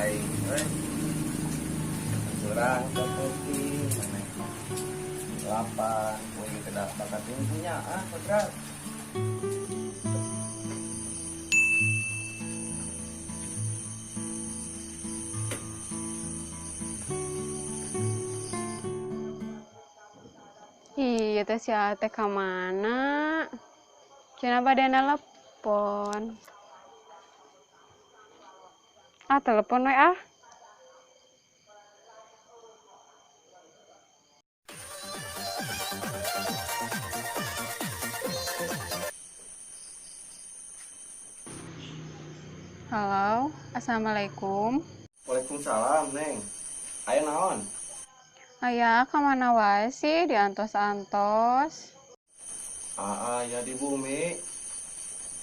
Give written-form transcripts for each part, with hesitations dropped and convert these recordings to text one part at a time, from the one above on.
Aing euy. Kurang seperti mana? Lapan, kuing kedah bakat punya ah kodrat. Iya teh si Ate ka mana? Cenah bade nelepon. Ah, telepon we ah. Halo, assalamualaikum. Waalaikumsalam, Neng. Aya naon? Aya ka mana wae sih diantos-antos? Ah, ya di bumi.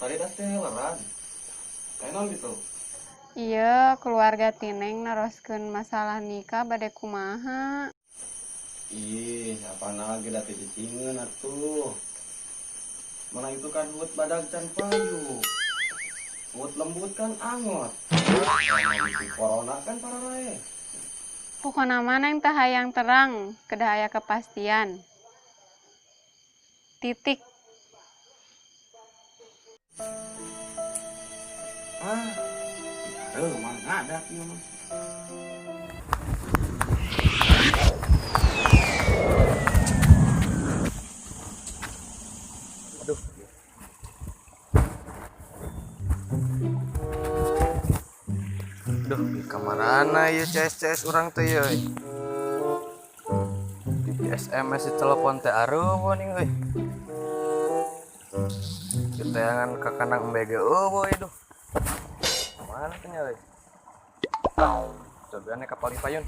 Tadi dah teh leran. Aya naon gitu? Iya, keluarga Tineng naroskeun masalah nikah bade kumaha. Ih, apa lagi dah teh cicingeun atuh. Mana itu kan buat badag can payu. Buat lembut kan angot. Corona kan pararae. Pokona mah neng teh hayang terang, kedah aya kepastian. Titik. Ah, aduh, mah ngadat ieu mah. Aduh. Duh, di kamarana ieu CS-CS urang teh ieu. Di SMS di telepon teh areuh ning euy. Ketayangan ka kandang embe ge eueuh euy duh. Mana teh nya euy? Ah, cobian ka palih payun.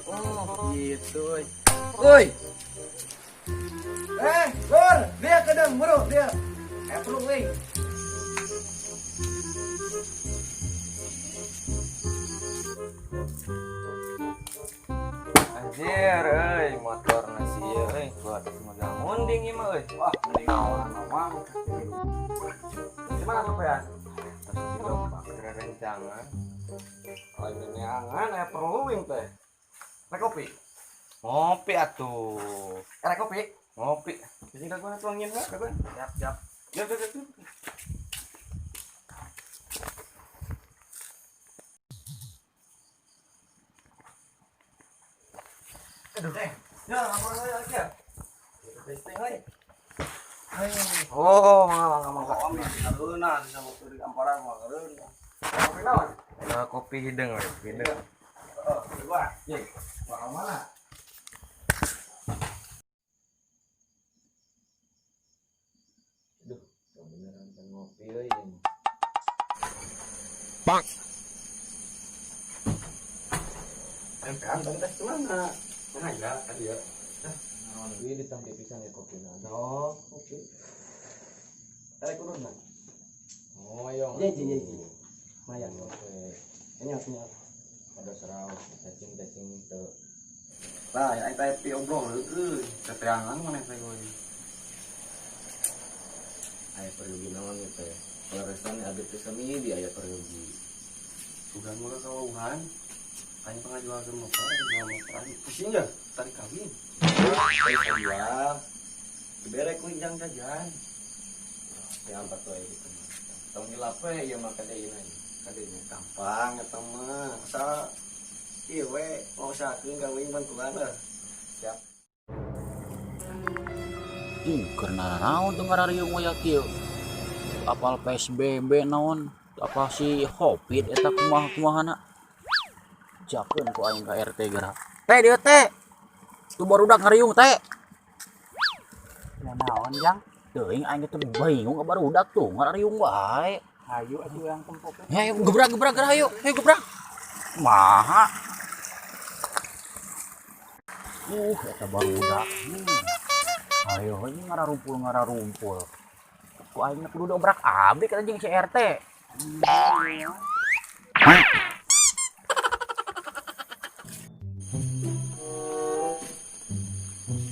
Oh, gitu euy. Euy. Lur, dia kedeng, bro, dia. Perlu euy. Anjir euy, motor nasi ieu euy, buat modal munding ieu mah euy. Wah, mending mawang. Gimana tuh, ya? Terus pakai rencangan. Lain neangan aya perlu wing teh. Rek kopi. Ngopi atuh. Rek kopi. Ngopi. Sini dagoan atuh angin lah, dagoan. Siap, siap. Siap, siap, siap. Aduh, teh. Ya, ampun saya lagi ya. Teh euy. Oh, mangga mangga mangga. Oh, kareuna bisa motor di amparan mah kareuna. Kopi naon? Kopi hidung euy, hidung. Heeh, gua. Ye, gua mana? Aduh, beneran kan ngopi euy. Bang. Empean tadi teh mana? Mana ya tadi ya. Naon ieu ditangke pisan ya kopina. Oh, kopi. Tarik urutna. Oh, ayo. Ye, ye, ye. Lumayan. Oke. Enyot, enyot. Ada serau, cacing-cacing teu. Lah, ya eta pi obrol heueuh. Teteangan maneh teh euy. Aya peryogi naon ieu teh? Paleresan abdi teh sami di aya peryogi. Sugan mah kawauhan. Aing pangajualkeun motor, jual motor aing. Pusing ya, tarik kawin. Tarik jual. Dibere ku injang jajan. Teh ampat wae gitu. Tong hilap we ieu mah kadeina. Kadeina gampang eta mah. Asal ieu we ngusahakeun gawe bantuan lah. Siap. Ih, keur naraon teu ngarariung waya kieu. Apal PSBB naon? Apa si Covid eta kumaha-kumahana? Jakeun ku aing ka RT geura. Teh dieu teh. Tu barudak ngariung teh. Ya naon jang? Teuing aing teh bingung ka barudak tuh ngarariung wae. Hayu atuh yang tempok. Ya, ayo gebrak gebrak geura ayo. Ayo gebrak. Maha. Eta barudak. Ayo ini ngararumpul ngararumpul. Ku aing kudu dobrak abrik eta jeung si RT.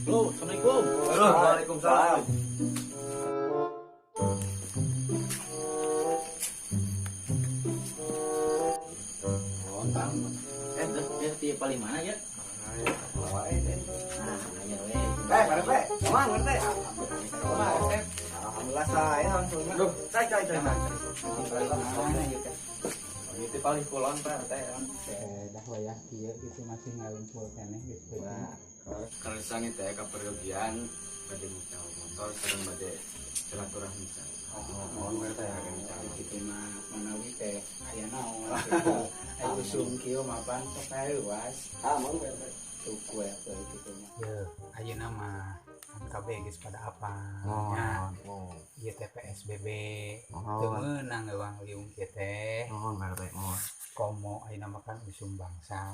Halo, assalamualaikum. Waalaikumsalam. Eh, Pak RT, kumaha RT? Kumaha RT? Alhamdulillah saya langsung. Duh, cai cai cai. Mana ieu teh? Itu paling kulon Pak RT. Dah wayah kieu gitu masih ngalumpul keneh gitu. Nah, Kersan itu ya kaperyogian bade mucal motor sareng bade silaturahmi. Oh, gitu mah manawi teh aya naon gitu. Aya usum kieu mah pan sok luas. Ah, mau RT. Tuku ya gitu mah. Ye, ayeuna mah kan kabeh geus pada apa. Nya, ieu teh PSBB. Teu meunang leuwang liung kieu teh. Mohon Pak RT, mohon. Komo ayeuna mah kan usum bangsa.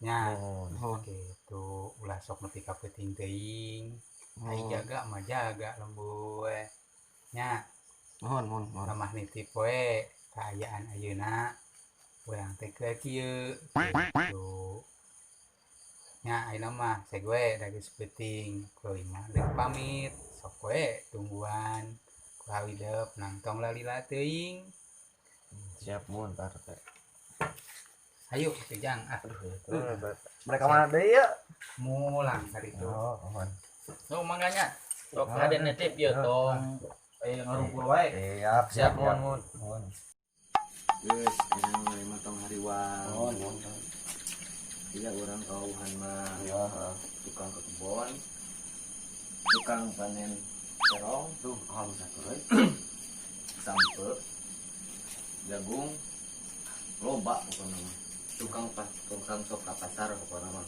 Nya, Mohon. gitu ulah sok nepi ka peuting teuing. Ai jaga mah jaga lembur we. Nya, Mohon, mohon, mohon. ramah nitip we kaayaan ayeuna urang teh keur kieu gitu. Nya ayeuna mah segue da geus peuting kuring mah deuk pamit sok we tungguan ku hawidep nangtong lalila teuing. Siap mohon Pak RT. Ayo atuh Jang ah. Mereka mana deui ya? Mulang kali itu. Oh, mohon. Oh, manganya. Sok ada nitip ya tong. Eh ngarumpul wae. Siap, siap, mohon, mohon. Mohon. Geus, enak mah tong hariwang. Mohon, mohon. Iya urang kauhan mah Ya, heeh. tukang ke kebon, tukang panen terong, Duh, halus atuh euy. sampe, jagung, loba pokoknya mah. Tukang pas tukang sok ka pasar pokoknya mah.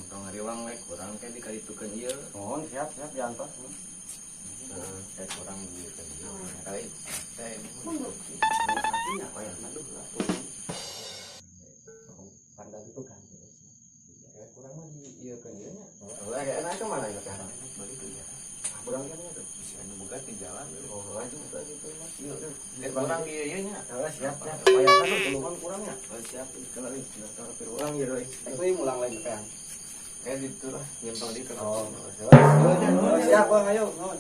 Tong hariwang we kurang teh dikaritukeun ieu. Mohon, siap, siap diantos. Heeh, teh kurang dieukeun ieu. Kali teh Artinya apa ya? Aduh, atuh. Pandang itu kan. Kayak kurang mah di ieu kan ieu nya. Heeh, Kayaknya ke mana ya teh? Balik ke ya. Kurang kan ya tuh. Bisa anu boga di jalan. Oh, lanjut aja tuh mas. Iya, udah. Eh, kurang di ieu nya. Oh, siap, siap. Kayak kan tulungan kurangnya. Oh, siap, kalau daftar Kurang ya, Roy. Itu mulang lain teh. Kayak gitu lah, nyimpang di ke Oh, siap, Bang, ayo. Nuhun.